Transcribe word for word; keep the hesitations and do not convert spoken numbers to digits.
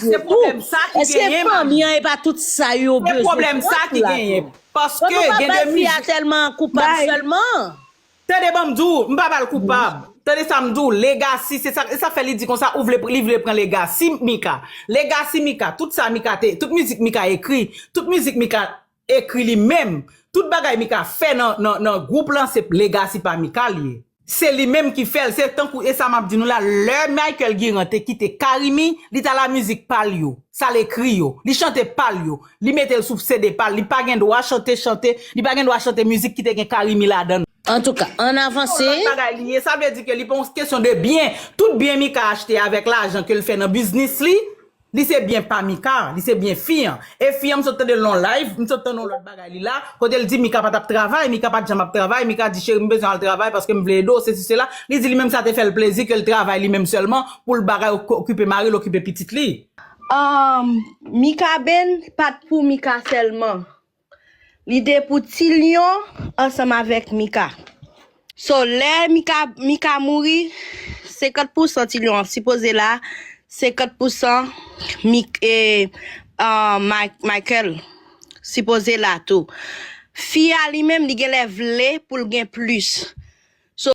Se pwoblèm sa ki genyen, mami. Eske fanmi an e pa tout sa yo bezwen? Se pwoblèm sa ki genyen. Paske gen de mizik. Tande, ban m di w, m pa ba l koupab. Tande sa m di w, Legacy, se sa, e sa fè li di konsa, ou vle, li vle pran Legacy Mika. Legacy Mika, tout sa Mika te, tout mizik Mika ekri, tout mizik Mika ekri li menm, tout bagay Mika fè nan, nan, nan gwoup lan, se Legacy pa Mika li ye. Se li menm ki fè l, se tankou, e sa m ap di nou la, lè Michael Guirand te kite Carimi, li t al a mizik pa l yo, sa l ekri yo, li chante pa l yo, li mete l sou CD pa l, li pa gen dwa chante, chante, li pa gen dwa chante mizik ki te gen Carimi ladan l. Antouka, ann avanse. Lòt bagay li ye, sa vle di ke li pa yon kesyon de byen. Tout byen Mika achte avèk lajan ke l fè nan biznis li, li se byen pa Mika, li se byen fi an. E fi an, m sot tande l nan live, m sot tande yon lòt bagay li la, kote l di Mika pa t ap travay, Mika pa t janm ap travay, Mika di cheri m bezwen al travay paske m vle ede w, sesi sela. Li di li menm sa te fè l plezi ke l travay li menm sèlman pou l bagay okipe mari l, okipe pitit li. Um, Mika Ben pa t pou Mika sèlman. Li te pou Ti Lyon ansanm avèk Mika. So, lè Mika, Mika mouri, senkant pousan Ti Lyon an sipoze la, senkant pousan Mik, e, uh, Mike, Michael sipoze la tou. Fi a li menm, li genlè vle pou l gen plis.